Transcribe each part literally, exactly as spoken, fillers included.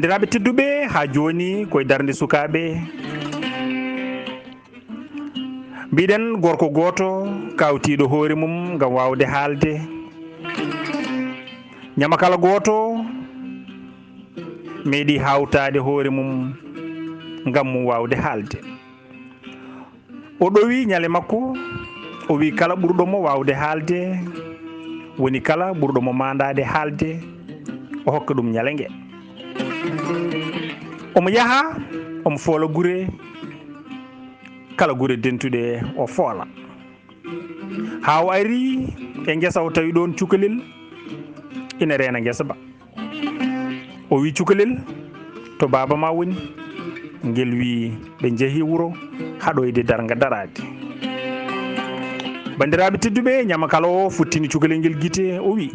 Bandiraɓe tedduɓe, ha joni koye darde sukaɓe. Mbiɗen gorko goto kawtiɗo hoore mum ngam wawde haalde. Ñamakala goto meeɗi hawtade hoore mum ngam mum wawde haalde. O ɗowi ñale makko, o wi kala ɓurɗo mo wawde haalde, woni kala ɓurɗo mo mandade haalde, o hokka ɗum ñale nge. Omo yaha, omo foola gure, kala gure dentuɗe o foola. Ha o ari e ngesa, o tawi ɗon cukalel ina reena ngesa ba. O wi cukalel, "To baaba ma woni?" Ngel wi, "Ɓe njehi wuro haɗoyde darga daraade." Bandiraɓe tedduɓe, ñamakala o futtini cukalel ngel gite, o wi,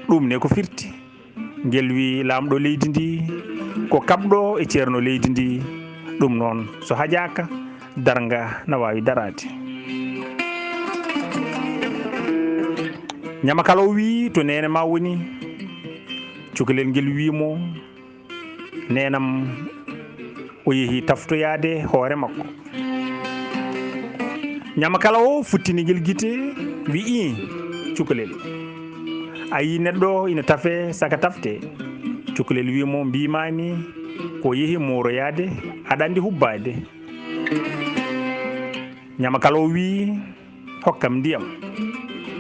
"Ɗum ne ko firti?" Ngel wi, "Laamɗo leydi ndi ko kaɓɗo e ceerno leydi ndi, ɗum noon so hajaaka, darga na waawi daraade." Ñamakala o wi, "To neene ma woni?" Cukalel ngel wi mo, "Neenam o yehi taftoyaade hoore makko." Ñamakala o futtini ngel gite, wi, "Ii, cukalel, a yi neɗɗo ina tafe saka tafte?" Cukalel wi mo, "Mbimami ko yehi moroyaade, aɗa andi hubbaade." Ñamakala o wi, "Hokkam ndiyam."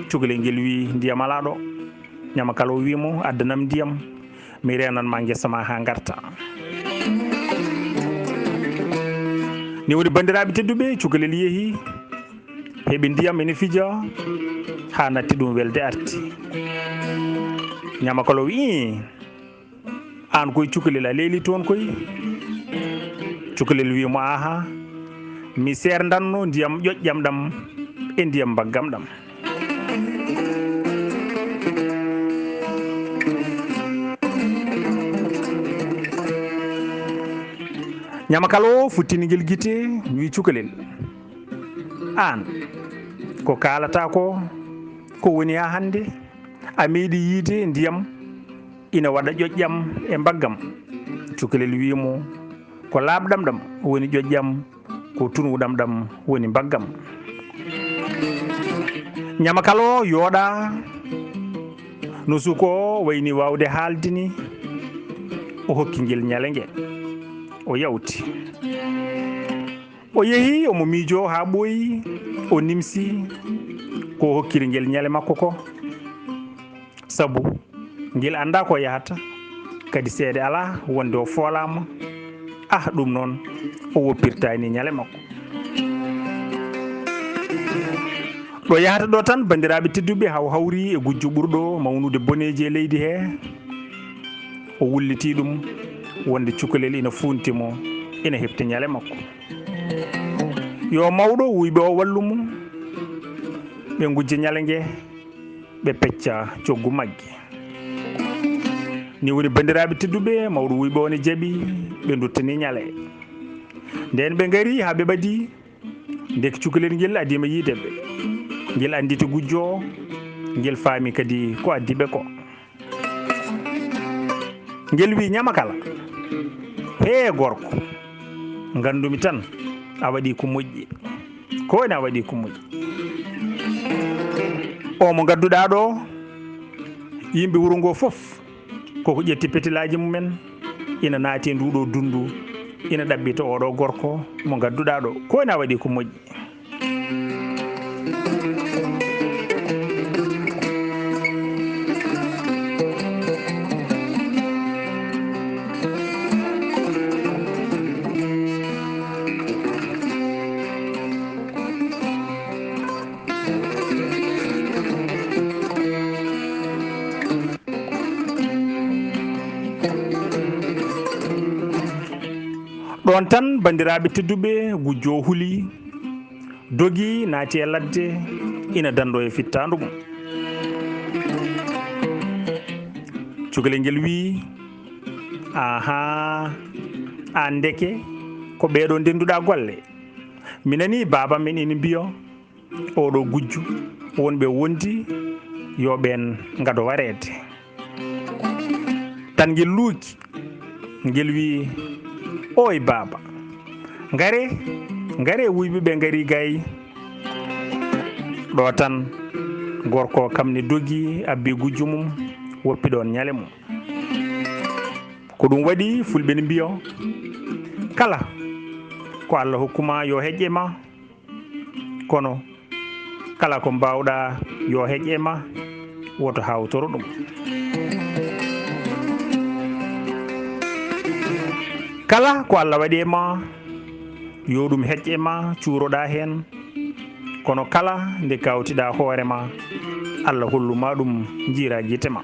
Cukalel ngel wi, "Ndiyam alaa ɗo." Ñamakala o wi mo, "Addanam ndiyam, mi reenan ma ngesa ma ha ngarta." Ni woni, bandiraɓe tedduɓe, cukalel yehi, heɓi ndiyam ene fija, ha natti ɗum welde arti. Ñamakala o wi, "Ii, aan koye cukalel a leeli toon koye?" Cukalel wi mo, "Aha, mi seerndanno ndiyam ƴoƴƴam ɗam e ndiyam mbaggam ɗam." Ñamakala o futtini ngel gite, wi, "Cukalel, aan ko kaalata ko, ko woni ha hannde? A meeɗi yiide ndiyam ina waɗa ƴoƴƴam e mbaggam?" Cukalel wi mo, "Ko laaɓɗam ɗam woni ƴoƴƴam, ko tunwuɗam ɗam woni mbaggam." Ñamakala o yooɗa no suko o wayni wawde haalde ni, o hokki ngel ñale nge, o yawti. O yehi omo miijo haa ɓooyi, o nimsi ko o hokkiri ngel ñale makko ko. Sabu ngel anndaa ko yahata, kadi seede alaa wonde o foolaama. Ah, ɗum noon, o woppirtaani ñale makko. Ɗo yahata ɗo tan, banndiraaɓe tedduɓe, haa o hawri e gujjo ɓurɗo mawnude boneeji e leydi hee, o wulliti ɗum wonde cukalel ina fuunti mo, ina heɓta ñale makko. Yo mawɗo wuyɓe o wallu mo, ɓe ngujja ñale nge, ɓe pecca coggu magge. Ni woni, banndiraaɓe tedduɓe, mawɗo wuyɓe o ne jaɓi, ɓe nduttani ñale. Ndeen ɓe ngari haa ɓe ɓadii, ndeke cukalel ngel adiima yiide ɓe. Ngel annditi gujjo o, ngel faami kadi ko addi ɓe ko. Ngel wi ñamakala, "Hee gorko, nganndumi tan a waɗii ko moƴƴi. Ko woni a waɗii ko moƴƴi? O mo ngadduɗaa ɗo, yimɓe wuro ngo fof koko ƴetti petilaaji mumen, ina naati e nduɗo dunndu, ina ɗaɓɓita oɗo gorko mo ngadduɗaa ɗo. Ko woni a waɗii ko moƴƴi?" Ɗoon tan, banndiraaɓe tedduɓe, gujjo o huli, dogi, naati e ladde, ina danndoo e fittaandu mum. Cukalel ngel wii, "Ahaa, aan ndeke ko ɓeeɗo ndennduɗaa golle. Mi nanii baaba men ina mbiya, oɗo gujjo, wonɓe wondi yo ɓeen ngado wareede." Tan ngel luuki, Ngel wi'i, "Ooy baaba, ngare, ngare wuyɓe ɓe ngari gay." Ɗo tan gorko kam ne dogi abbi gujjo mum, woppi ɗon ñale mum. Ko ɗum waɗi fulɓe ne mbiyo, "Kala ko Allah hokkuma yo heƴe ma, kono kala ko mbawɗa yo heƴe ma, woto hawtoro ɗum." Kala ko Allah waɗi e ma, yo ɗum heƴe ma, cuuroɗa heen, kono kala nde kawtiɗa hoore ma, Allah holluma ɗum, jiira gite ma.